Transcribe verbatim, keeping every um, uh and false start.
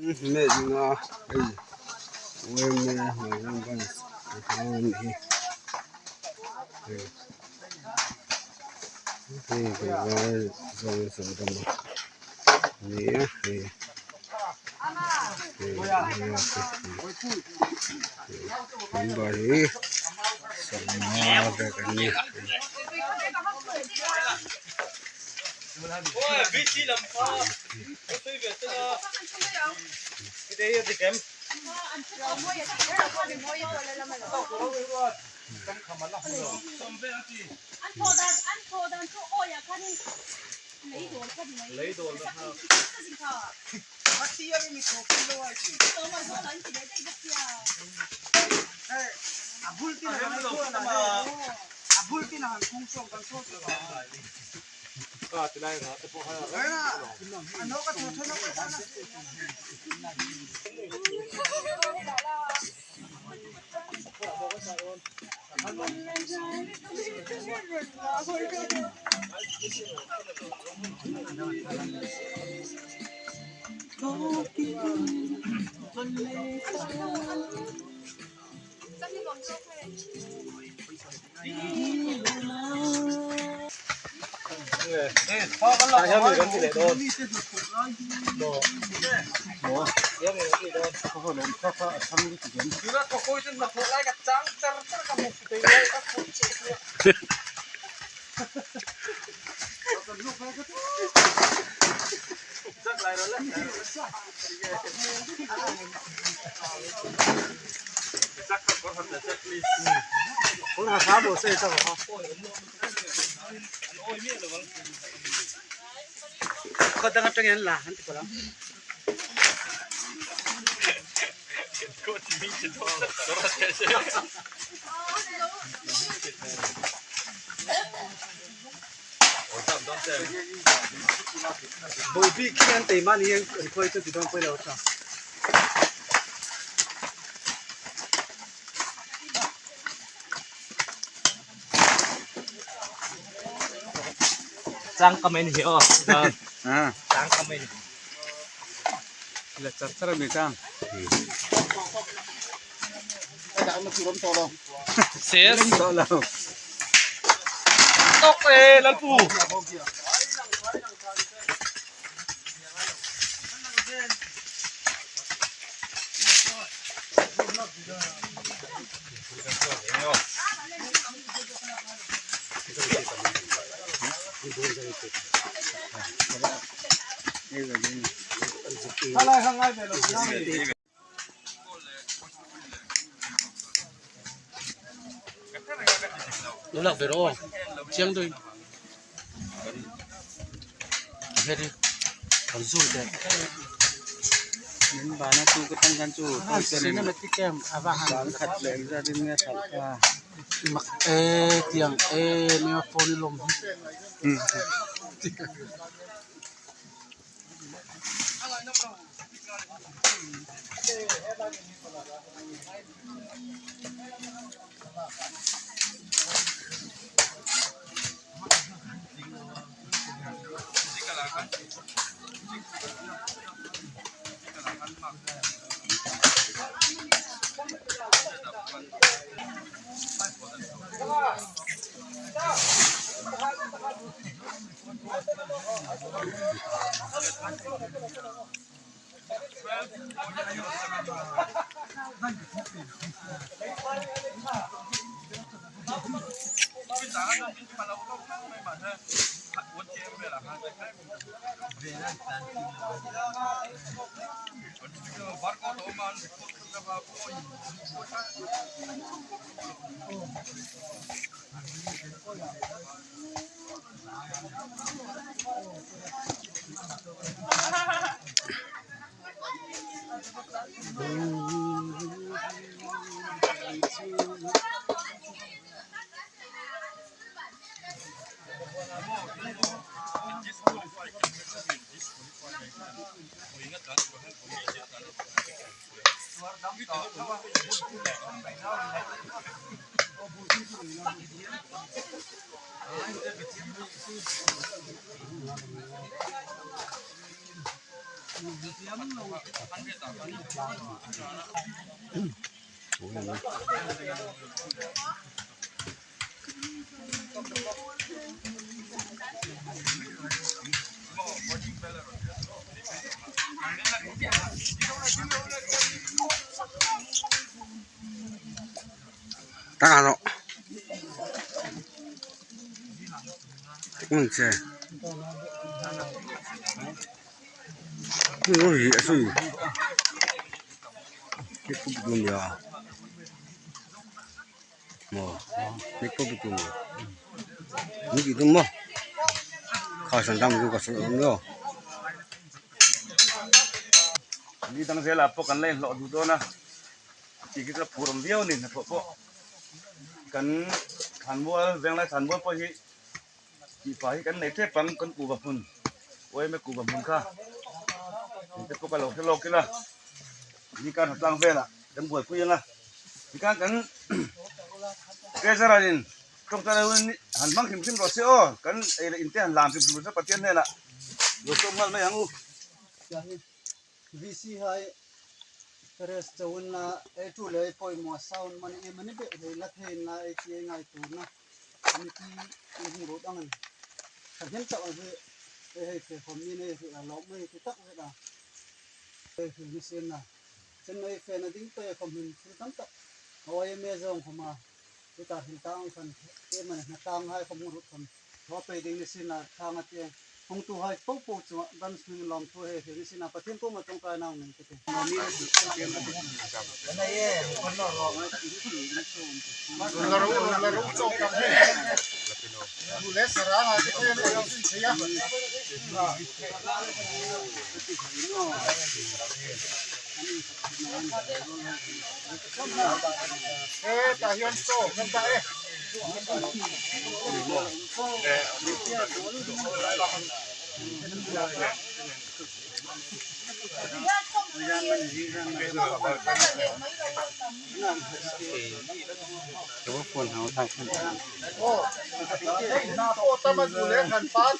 Met nga, ei, wei me, ma yang ban, han hi. Ei, ei, ka wai zong zong dam. Ni a, ei. Ei, ni a, ei. Kan ba hi. Sa ma ve kan ni. Khawdang atang en la, an ti ko la. Boipi khi an tei mani ang, an khoi chu ti dong poi lo ta. Chang comment hi o. Ah. Chang comment. La char char mi chang. Ses. Tok e, Lalpu. Nulak bero. Chiang dui. Very. Kan zu te. Min bana tu ka tang kan chu. Ah, cinematic cam. Ava han. Bang khat le za din nge thal. Ah. Mak e tiang e, mi ma phone lom. Hmm. Taka ro. Kum che. Ui, ui, asui. Ki kum tum ya. Mo. Ni kum tum. Ni ki tum mo. Ka san dam ka san dam yo. Ni dang zel a pawh kan lei hlo du dawn a. Ti ki ta phur awm viau ni na pawh pawh. Kan Thanmual, Venglai Thanmual pawh hi, ti pa hi kan nei tep ang, kan kuva hmun. Oi me kuva hmun kha. Ti te pawh ka lo hre lo kila. Ni kan tlang vela, kan buaipui anga. Ti kan kan, ke zara in, tong ta lo ni, han hmang hrim hrim ro se o. Kan ei le in te han lam hrim hrim ro se Pathian hnena. Lo sawm ngal mai ang u. VC hai, Teres Chawunna, ei tu le ei poimaw sound mani, ei mani be hei la thei na, ei ti ei ngaituona. Committee in hung rut ang an. Ka hnem tak a hi, ei hei fe khom ni nei hei a lawm ei ti tak zet a. Ei hei ni sin na. Chen ei fe na ding pe khom hin thil tam tak. A wai me zong khom a. Ti ta hin tang khan, ei mani na tang hai khom hung rut khom. Thaw pei ding ni sin a, thang a ti. Hung tu hai po po chu, dan swing lawm thu hei, hei ni sin a, Pathian kuoma ṭawngṭai nau nei ka ti. Eh, ta hian saw kan ta e. Phone hau thai kan. Oh, tama tu le kan pat.